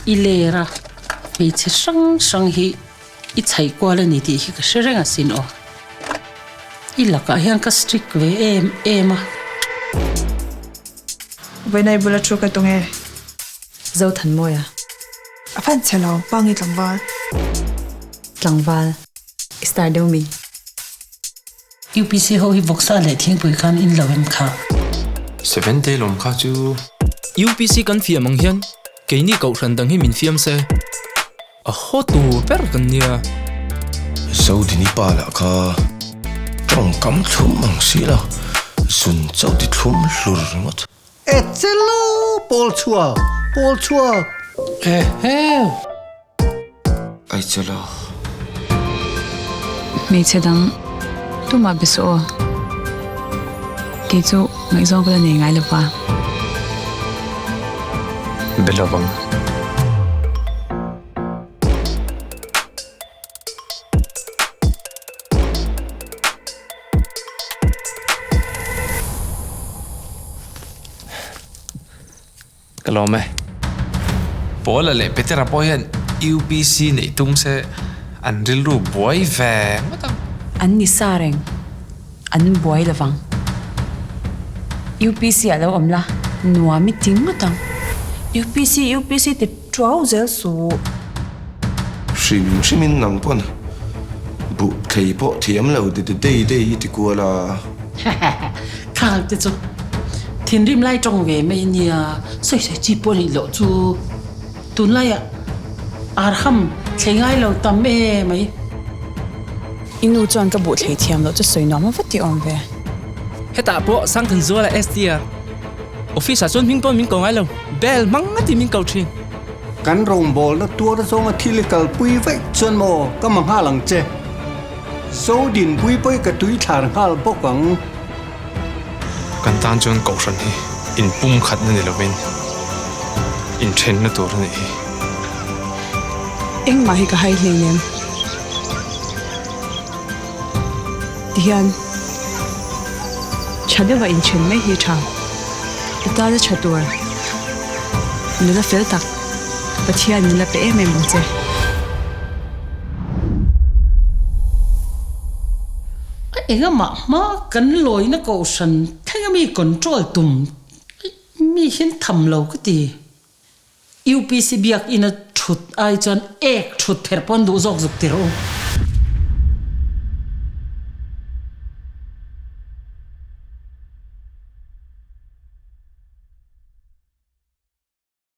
I ler a, hmeichhe hrang hrang hi i chhaih kual a ni tih hi ka hre reng asin aw. I lakah hian ka strict ve em em a. Vawiinai bula thu ka tung e. Zothanmawia. A fan chhe lo, pa nge tlangval? Tlangval. I star deuh mi. UPC ho hi vawksa leh thingpui khan in lo em kha? Seven day lawm kha chu. UPC kan fiam ang hian keini kohhran dang hi min fiam se a haw tur ber kan nia. Zodini pa lah kha tawngkam thlum ang si lo, zun chauh ti thlum hlur ringawt. E chelo pawl chhuak pawl chhuak. Ehe. Ai chelo. Hmeichhe dang tumah be suh aw. Kei chu ngaihzawng ka la nei ngai lova. Be lovang. Ka lawm e. Paula leh Petera pawh hian UPC neih tum se an rilru buai ve ngawt ang. An ni sa reng, an buai lovang. UPC ah lo awm la, nuam i ti ngawt ang. UPC UPC ti Ṭuau zel suh. Hrim hrimin nang pawn buh thei pawh thiam lo ti ti dei dei i ti kual a. Khang te chu thinrim lai ṭawng ve mai nia, sawi sawi chi pawh nih loh chu tunlaiah arham thlei ngai lo tam e mai. I nu chuan ka buh thlei thiam loh chu sawi nuam a va ti awm ve. Hetah pawh Sangthanzuala SDR Office ah chuan hming pawn min ko ngai lo, bell hmang ngawt in min ko thin. Kan rawngbawlna tuar zawnga thil i kalpui vaih chuan maw ka ma nghal ang che. Zo dinpui pawh i ka tui thlar nghal bawk ang. Kan tan chuan kohhran hi inpumkhatna ni lovin inthenna tur a nih hi. Engmah hi ka hai hleinem. Tihian tha deuha inthen mai hi tha. I tana tha tur nula fel tak Pathian min la pe em em ang che. A engamah hma kan lawina kohhran thleng ami control tum mi hian tham lo ka ti. UPC biakina thut ai chuan ek thut pherh pawn duh zawk zuk tir u.